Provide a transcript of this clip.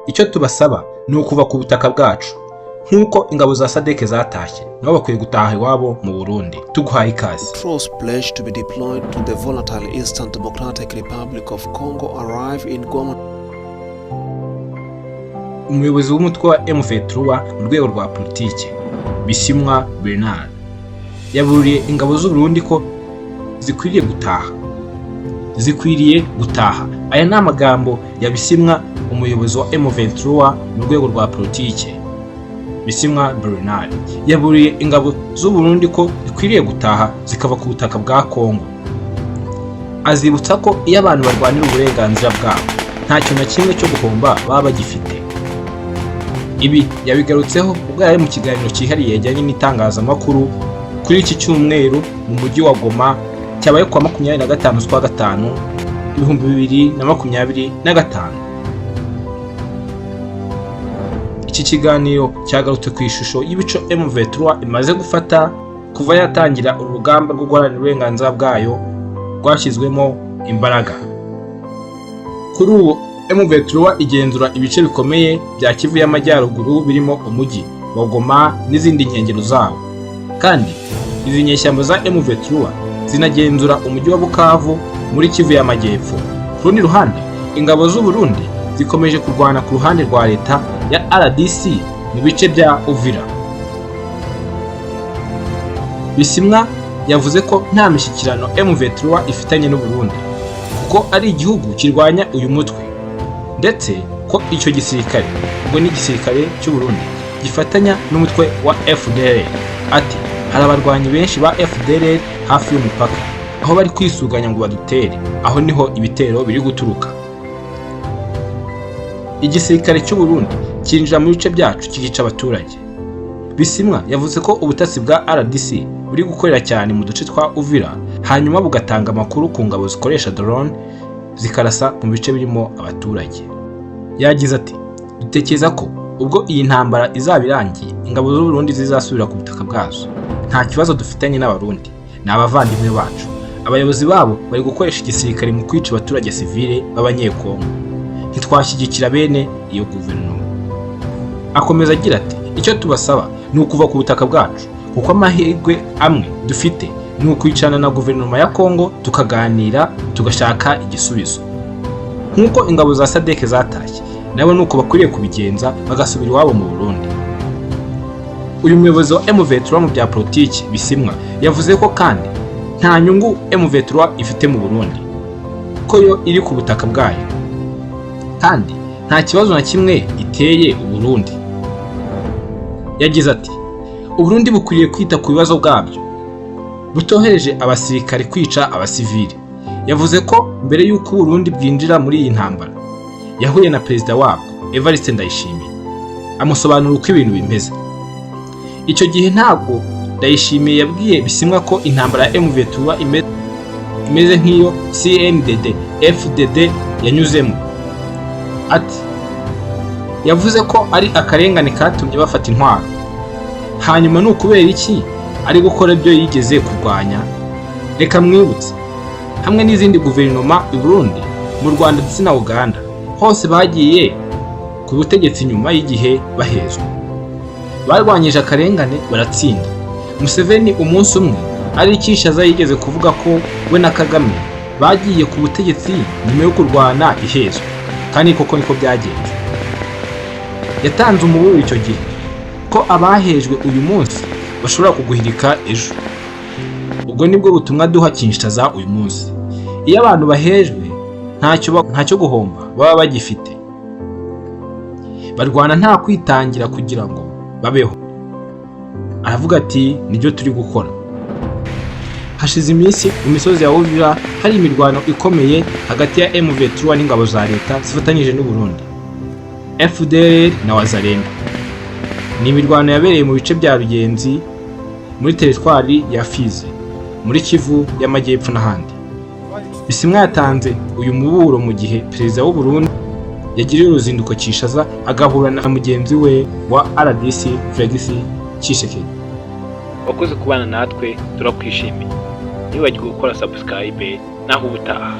Icyo tubasaba ni ukuva ku butaka bwacu. Nk'uko ingabo za SADC zatashye, nabo bakwiye gutaha iwabo mu Burundi. Tuguhaye ikaze. Troops pledged to be deployed to the volatile Eastern Democratic Republic of Congo arrive in Goma. Umuyobozi w'umutwe wa M23 mu rwego rwa politike, Bisimwa Bernard, yaburiye ingabo z'u Burundi ko zikwiriye gutaha, zikwiriye gutaha. Aya ni amagambo ya Bisimwa, umuyobozi wa M23 mu rwego rwa politike. Bisimwa Bernard yaburiye ingabo z'u Burundi ko zikwiriye gutaha, zikava ku butaka bwa Congo. Azibutsa ko iyo abantu barwanira uburenganzira bwabo, nta kintu na kimwe cyo guhomba baba bagifite. Ibi yabigarutseho ubwo yari mu kiganiro cyihariye yajyanye n'itangazamakuru kuri iki cyumweru mu mujyi wa Goma, cyabaye kuwa 25 z'ukwa gatanu 2025. Iki kiganiro cyagarutse ku ishusho y'ibice M23 imaze gufata kuva yatangira urugamba rwo guharanira uburenganzira bwayo rwashyizwemo imbaraga. Kuri ubu M23 igenzura ibice bikomeye bya Kivu y'Amajyaruguru, birimo umujyi wa Goma n'izindi nkengero zawo. Kandi izi nyeshyamba za M23 zinagenzura umujyi wa Bukavu muri Kivu y'Amajyepfo. Ku rundi ruhande, ingabo z'u Burundi zikomeje kurwana ku ruhande rwa leta ya RDC mu bice bya Uvira. Bisimwa yavuze ko nta mishyikirano M23 ifitanye n'u Burundi, kuko ari igihugu kirwanya uyu mutwe, ndetse ko icyo gisirikare, ubwo ni igisirikare cy'u Burundi, gifatanya n'umutwe wa FDLR. Ati: "Hari abarwanyi benshi ba FDLR hafi y'umupaka, aho bari kwisuganya ngo badutere. Aho niho ibitero biri guturuka. Igisirikare cy'u Burundi cyinjira mu bice byacu, kikica abaturage." Bisimwa yavuze ko ubutasi bwa RDC buri gukorera cyane mu duce twa Uvira, hanyuma bugatanga amakuru ku ngabo zikoresha drone zikarasa mu bice birimo abaturage. Yagize ati: "Dutekereza ko ubwo iyi ntambara izaba irangiye, ingabo z'u Burundi zizasubira ku butaka bwazo. Nta kibazo dufitanye n'Abarundi, ni abavandimwe bacu. Abayobozi babo bari gukoresha igisirikare mu kwica abaturage sivile b'Abanyekongo. Ntitwashyigikira bene iyo guverinoma." Akomeza agira ati: "Icyo tubasaba ni ukuva ku butaka bwacu, kuko amahirwe amwe dufite ni ukwicarana na guverinoma ya Kongo, tukaganira, tugashaka igisubizo. Nk'uko ingabo za SADC zatashye, nabo ni uko bakwiriye kubigenza, bagasubira iwabo mu Burundi." Uyu muyobozi wa M23 mu bya politiki, Bisimwa, yavuze ko kandi nta nyungu M23 ifite mu Burundi, ko yo iri ku butaka bwayo kandi nta kibazo na kimwe iteye u Burundi. Yagize ati: "Uburundi bukwiriye kwita ku bibazo bwabyo, butohereje abasirikare kwica abasivili." Yavuze ko mbere y'uko Uburundi bwinjira muri iyi ntambara, yahuye na perezida wabwo Evariste Ndayishimiye, amusobanurira uko ibintu bimeze. Icyo gihe ntabwo Ndayishimiye yabwiye Bisimwa ko intambara ya M23 imeze nk'iyo CNDD FDD yanyuzemo. Ati: "Yavuze ko ari akarengane katumye bafata intwaro. Hanyuma ni ukubera iki ari gukora ibyo yigeze kurwanya? Reka mwibutse, hamwe n'izindi guverinoma i Burundi, mu Rwanda ndetse na Uganda, hose bagiye ku butegetsi nyuma y'igihe bahezwa, barwanyije akarengane baratsinda. Museveni umunsi umwe ari Kinshasa yigeze kuvuga ko we na Kagame bagiye ku butegetsi nyuma yo kurwana ihezwa, kandi koko niko byagenze. Yatanze umuburo icyo gihe ko abahejwe uyu munsi bashobora kuguhirika ejo. Ubwo nibwo butumwa duha Kinshasa uyu munsi. Iyo abantu bahejwe, ntacyo guhomba baba bagifite, barwana nta kwitangira kugira ngo babeho." Aravuga ati: "Nibyo turi gukora." Hashize iminsi mu misozi ya Uvira hari imirwano ikomeye hagati ya M23 n'ingabo za leta zifatanyije n'u Burundi, FDLR na Wazalendo. Ni imirwano yabereye mu bice bya Rugenzi muri teritwari ya Fizi, muri Kivu y'Amajyepfo n'ahandi. Bisimwa yatanze uyu muburo mu gihe perezida w'u Burundi yagiriye uruzinduko Kinshasa, agahura na mugenzi we wa RDC Felix Tshisekedi. Wakoze kubana natwe, turakwishimiye. Ntiwibagirwe gukora subscribe. Naho ubutaha.